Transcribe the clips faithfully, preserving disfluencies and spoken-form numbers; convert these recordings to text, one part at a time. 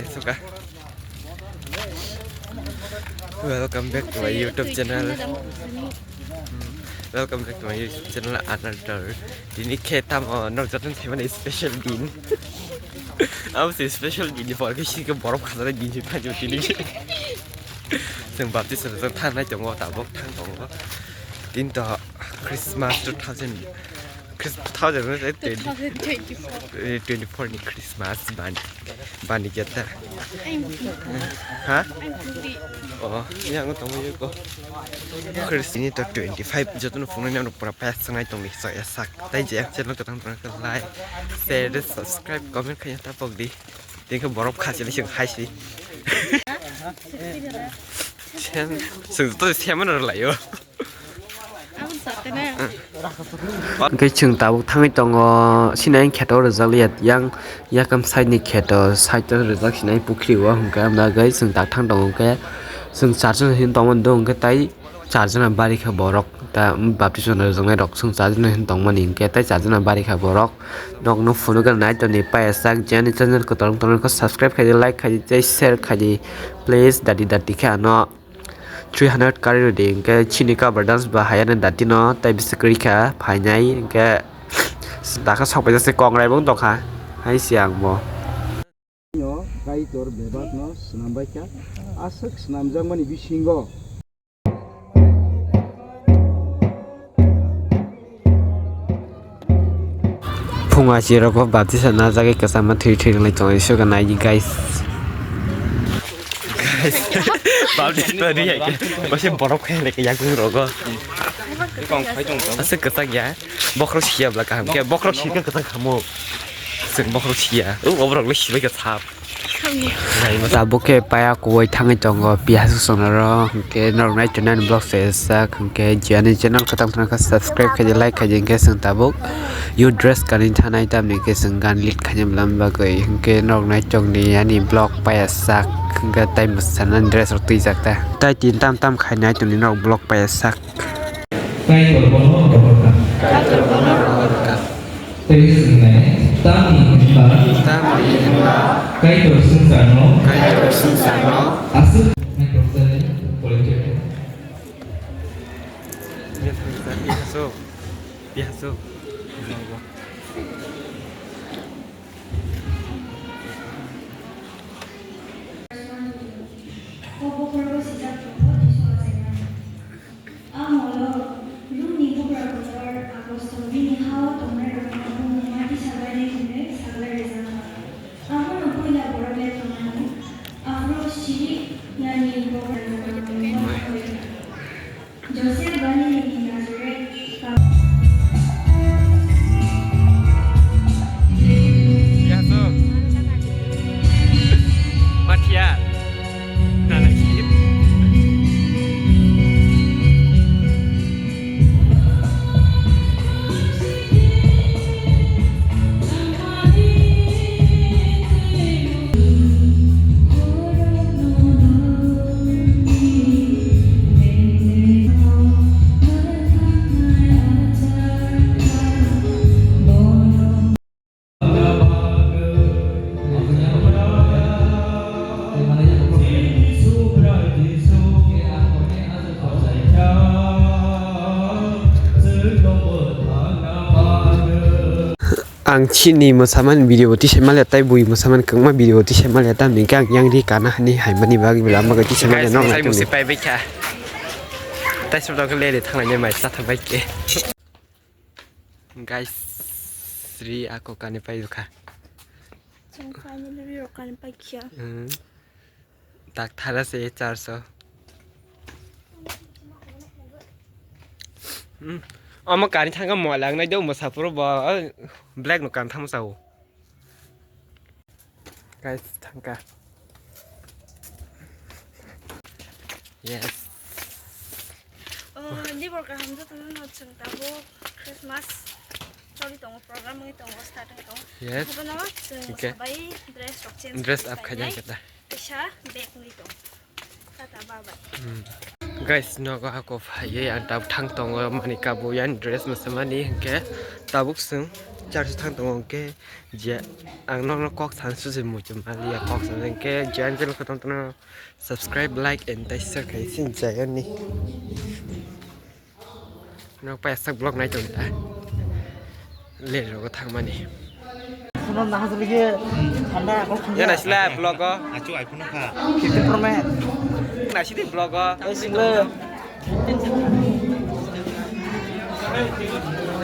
Suka. Welcome back to my YouTube channel. Welcome back to my YouTube channel, another. Tini khe tamo norok jotono thaimanni special din. Abo se special din ni pore khe sini khe borok khajana din se thangjak tini. Chwng baptist rwjak thangnai tongo, tabuk thang tongo. Tini to Christmas two thousand, Chris-, two thousand, eh, twenty, two thousand twenty-four. Eh, twenty-four ni Christmas bani, bani geta. Ayang pungdi. Ha? Ayang pungdi. Oh, yang tongwi ko. Christmas ni to twenty-five, jotono phungnai nang pura payas sangai tongni saya sak. Tai je channel to tang tang like, share, subscribe, comment khaya ta pok di. Tengke borok khachili sing hai si. Sem, sing to sem no layo. Hwnkhe chwng tabuk thangwi tongo, sinai kheto rwjak liya, yang yakam side ni kheto, side o rwjak sinai pukhri o, hwnkhe ang bagwi chwng tak thang tongo, hwnkhe chwng charjon hin tongmani do, hwnkhe tai charjona bari kha borok, ta baptisma rwjaknai rok chwng charjona hin tongmani, hwnkhe tai charjona bari kha borok, nokno phunukgwi nai toni payajak, jani channel kwtal wng tongkha, subscribe khaidi, like khaidi, tei share khaidi, please, dati dati khe ano. Three hundred kari rw di, hwnkhe chini cover dance ba hayano datino tei bisi kwrwi kha phainai, hwnkhe dakha sok paijak se kongrai bo wng tongkha, hai se ang bo. No Kaitor bebak no swnam bai kha, aswk swnamjakmani bisingo. Phung achi rogo baptisa najagwi kwchangma thwi thwi wnglai tongo, isoga nai di, guys. Guys, baptisa ri hai khe, bose borok khai lai khe yakung rogo. Aswk kwchak ya, bokhorok siya bla kaham khe, bokhorok sikhe kwchak khamuk. Aswk bokhorok siya, o oborok le sibai khe sap. Tabuk khe paya kuwai thangwi tongo, piyaswk sonaro, hwnkhe norok nai tonani vlog se sak, hwnkhe jiyani channel kwtal wngkha subscribe khaidi, like khaidi, hwnkhe chwng tabuk youth dress kanwi thanai, tamni hwnkhe chwng gan lead khaina bagwi, hwnkhe norok nai tongdi ani vlog paya sak, hwnkhe tai mwsanani dress rok twijak ta, tai tin tam tam khainai tongdi norok vlog paya sak. Kaitor bono rohorkha. Kaitor bono rohorkha. Tei swngnai, tamni hwnba? Tamni hwnba? Kaitor swngcharno. Kaitor swngcharno. Aswk. Bihaso, bihaso. A molo, Rumi bugra kotor Aposto bini ha-o tongnairokno bumungma tisabainai hwnwi saklai rwjakha. Abono puila borok le tongmani, aphuru siri yani bugra kotor Joseph Galili ni Nazareth. Mathia. Ang chini mwsamani video bo tisai maliya, tai bui mwsamani kwbangma video bo tisai maliya, tamni hwnkhe ang yang ri kana hani haimani bagwi belai ama tisai maliya. Guys, nok mwsai nai musi tongdi. Pai bai kha. Tai sub dok le le thanglai nai mai sa tha bai khe. Guys, sri ako kani pai kha. Chwng finally rok kani pai kha. Hmm. Tak thara se charso. Hmm. Omo kani thangka moila wngnai do mwsa phuru bo, o, black no kan thamo sao. Guys, thangka. Yes. Oh, libor kaham jotono no chwng tabuk Christmas choli tongo, program wngwi tongo, start wngwi tongo. Yes. Abono chwng okay. Sabai dress rok change dress up khai khai nai. Kaisa bag wngwi tongo. Tata, bye bye. Hmm. Guys, nogo ako phaiwi ang tabuk thang tongo, mani kabo yang dress mwsamani hinkhe tabuk chwng church thang tongo hinkhe je ang nokno kok san susi muchung maliya kok san hinkhe je ang channel kotor tono subscribe, like and share khai sin jayani. Nok paisa vlog nai tong ta. Le rogo thangmani. Suno na hasuli ke thanda akol khum. Ya na sila vlog o. Achu iPhone kha. Fifteen Pro Max. Na sidi vlog o.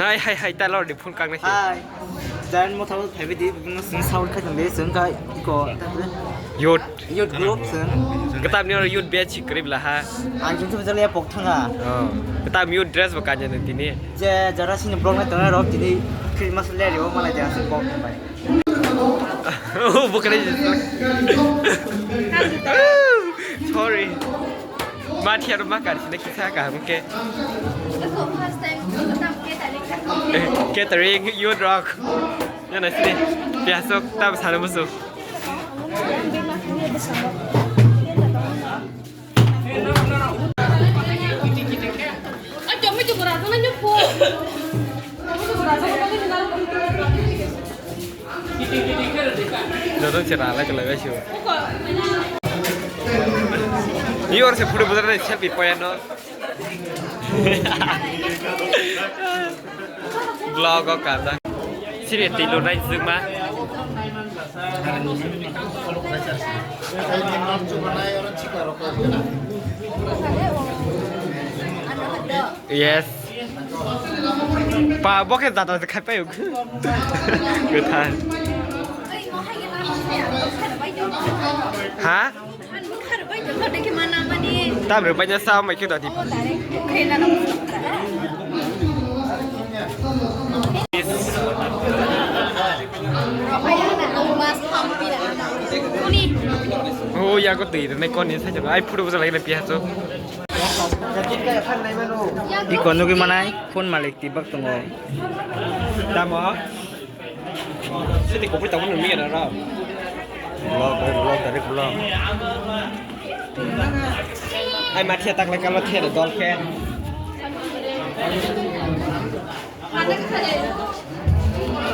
Hai hai hai ta lor di phone kang na si. Hai. Jan mo thabo phaibi di bino sing sound kha tong de sing kai ko. Yot. Youth group se. Kitab ni youth batch si krib laha. Ang jung jung jale pok thanga. Oh. Kitab youth dress bo kanya ni tini. Je jara sini blog na tana rok tini Christmas le rio mala jara sini pok thang bai. Oh, bukan aja. Sorry. Mati haru makan sini kisah kah mungkin. Aku first time aku tak catering. Eh, catering youth rock. Ya nasi ni. Biasa tak sana musuh. Joto se rala ke lagai sio. Ni or se photo bodar selfie poya no. Vlog o kanda. Siri tilo nai juma. Yes. Pa bo khe jata se khai payo. Kwthar. Ha? Tam rwbai na sa mai khe dati. Oh, ya ko twi ne kon ni sa ai photo bo lai na piya so. Iko nugwi manai phone malik tibak tongo. Tamo? Siti kopri tamo nung miya na ra. Vlog, eh, vlog, direct vlog. Ai mathia tak lekalo thia dol khe.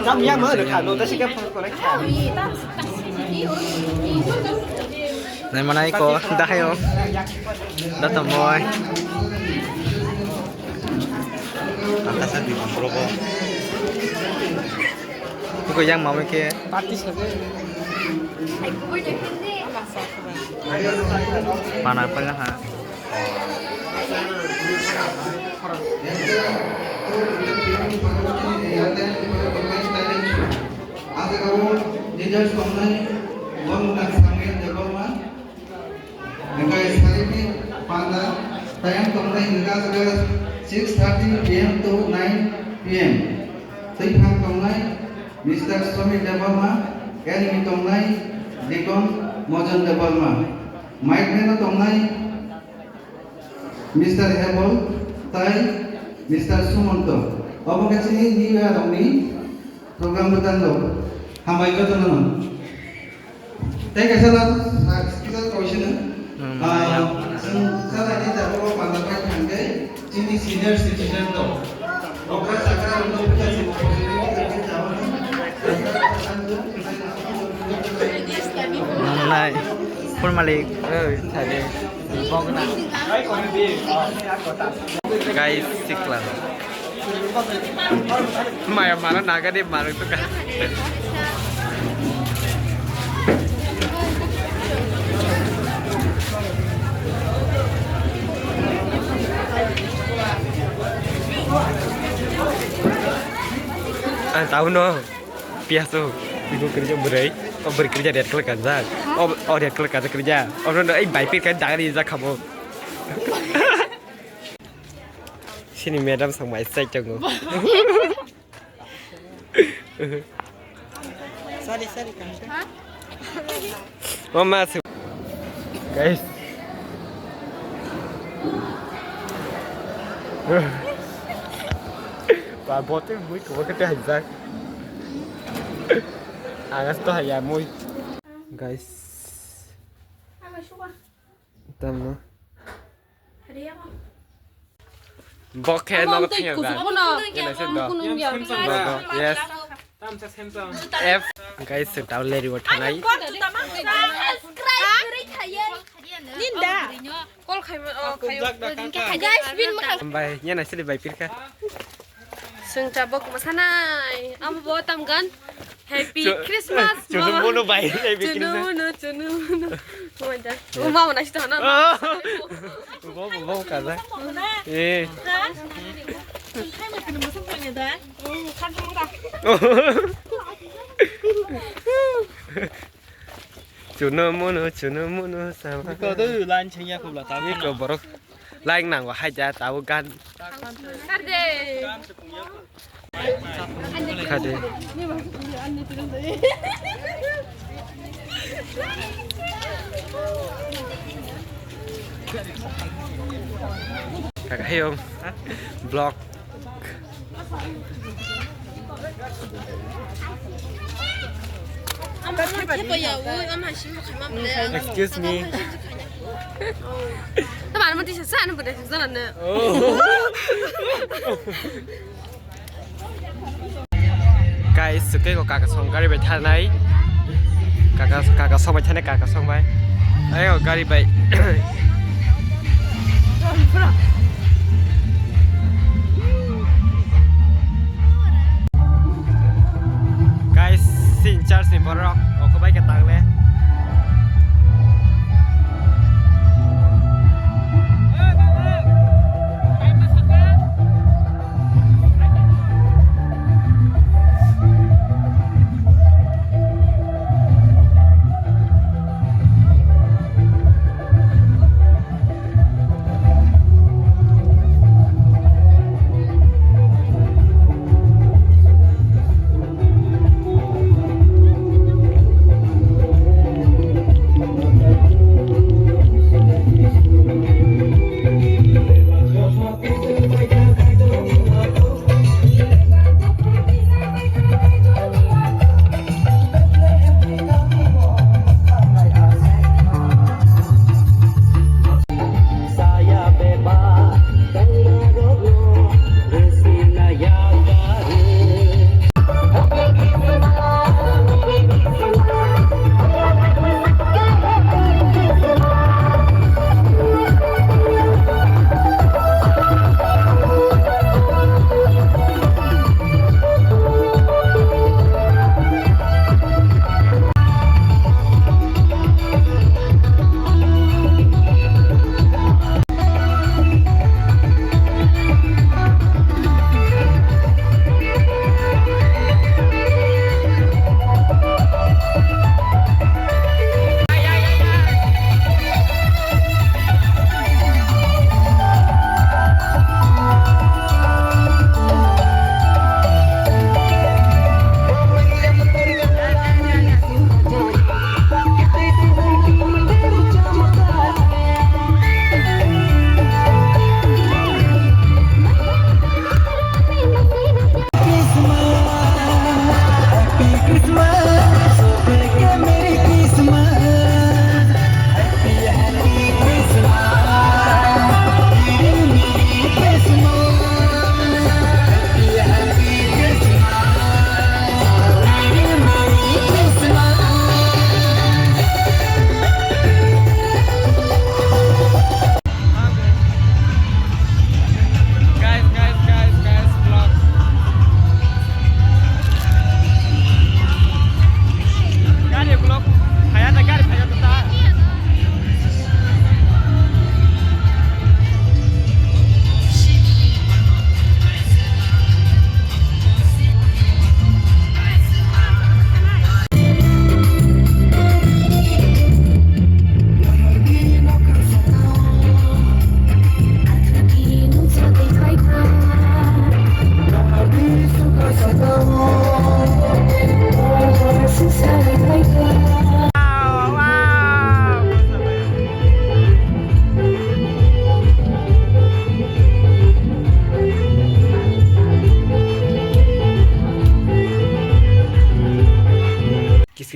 Tam ya mo le khalo ta sike phone ko le kha. Nai manai ko dahai o. Da to moi. Ang kasa di bang probo. Ko yang mama ke. Party sabe. Mana pala ha. Ang kabo leaders tongnai, Bongkha Samuel Debbarma. Hingkai sarini panda tayang tongnai hingka jaga six thirty P M to nine P M. Twi phang tongnai Mister Somil Debbarma, enemy tongnai Deacon Mojon Debbarma. Mic man tongnai Mister Hebol tai Mister Sumonto. Obo khe chini New Year rokni program bwtang rok. Hambai jotono. Tei kaisa last special question. Hmm. Ah, chwng salai ni tabuk o panda pai thangkhe chini senior citizen rok. Okra chakra rok no puja se opportunity rok jabo na. Nai, phone malik. Oi, thani. Guys, sikla. Maya mana naga de maru tu ka. Ah, tahu no. Piasu. Ibu kerja berai. Oh, beri kerja red color kajak. Oh, oh, red color kajak kerja. Oh, no, no, eh, baik kerja jangan dijak kamu. Sini madam sang mai sai chongo. Sorry, sorry, kang. Mama su. Guys. Ba bote mui ko kete hajak. Angas to haya mui. Guys. Tamo. Bo khe nogo thangya da. Kuchuk bono. Yes. F guys, se tau leri bo thanai. Ninda. Call khai, oh, khai. Guys, bin ma. Bai, yana sili bai pirka. Sung tabok masanai. Amo bo tamgan. Happy Christmas. Chunu mono bai. Happy Christmas. Chunu mono, chunu mono. Uma mana sita na. Bo bo bo kaza. Eh. Chunu mono, chunu mono sama. Ko do line chengya khobla ta. Iko borok. Laing nango haja tabo gan. Khade. Kaka hayom. Vlog. Excuse me. Tama mo tisa sa ano pwdai sa na. Oh. Guys, suke ko kaka song gari bai thanai. Kaka, kaka song bai thanai, kaka song bai. Ayo gari bai. Guys, sin charge ni borok, oko bai ke tangle.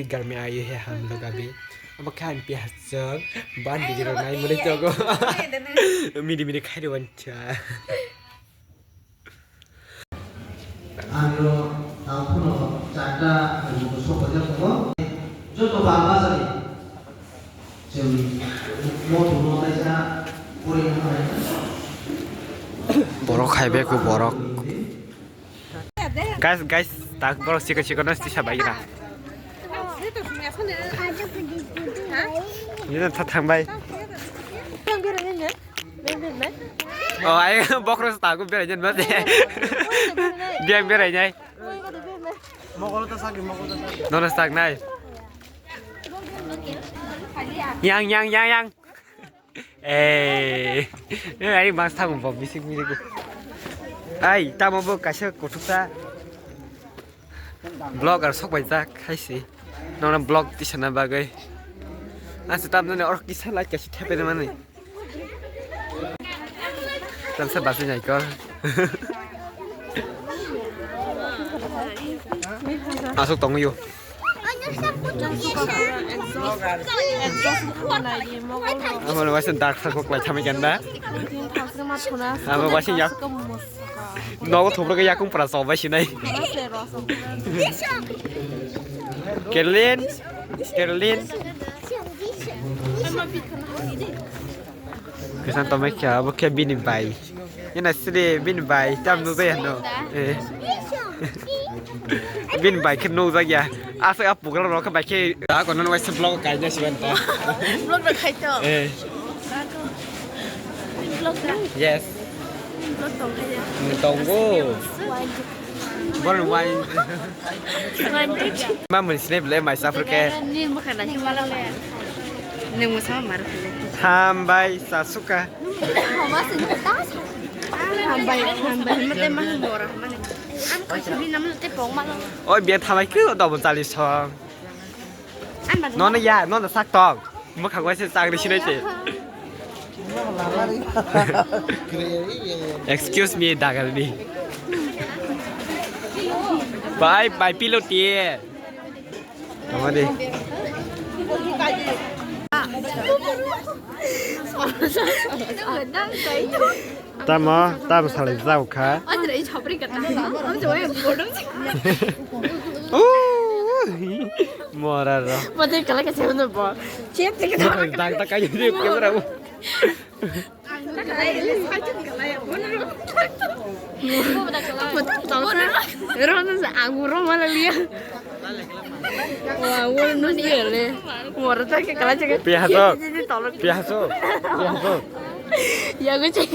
घर में आए हैं हम लोग अभी। Abo khe ang piyaj chwng ban video rok nai mwnwi tongo. Midi midi khai rw cha. Ang rw ang phano charta buku sok pajak tongo. Joto ba bajani. Chwng mo tumo taisa pori mo hai. Borok hai bego borok. Guys, guys, tak borok chikon chikon no tisa bai gira. Ini tha thang bai. Oh, ai bokro sa tago berai jen mas. Biang berai nai. Nono sak nai. Yang, yang, yang, yang. Eh, eh, ai mas thago bo bisik bisik. Ai, tamo bo kaisa kothok ta. Vlogger sok bai jak hai si. Nono vlog tisana bagwi. Asa tam nani or kisa like kasi thepe mani. Tamsa basi nai ko. Asok tongo yo. Amo no waisa dark sa kok lai thami ganda. Amo waisa yak. Nogo thopro ke yakung pra so bai sinai. Kerlin, Kerlin. Kesan tomai kya, abo kya bini bai. Ina sri bini bai, tam nu bai no. Eh. Bini bai khe no jagya. Asa apu galo rok bai khe. Ta kono no waisa vlog kai na siban ta. Vlog da khai to. Eh. Vlog da. Yes. Vlog tong khai ya. Tongo. Wine. Borok wine. Wine. Ma mani sinai bele mai safur ke. Ni mukha na himala le. Ni musa mar. Hambai sasuka. Hambai, hambai, mate mah mora mane. Am ko sibi nam te pong malo. Oi, bia thalai ke do bo chali song. Nono ya, nono sak tong. Mwkhang waisa chakri sinai se. Excuse me, dagalni. Bye, bye, piloti. Tama de. Tamo, tamo salai jau kha. Mora ro. Mate kala ka seven bo. Chep te ka. Dang ta kai de camera. Ro na sa ang ro mala liya. Wa wo no ni le. Mora ta ke kala chaka. Pihaso. Pihaso. Pihaso. Ya go che.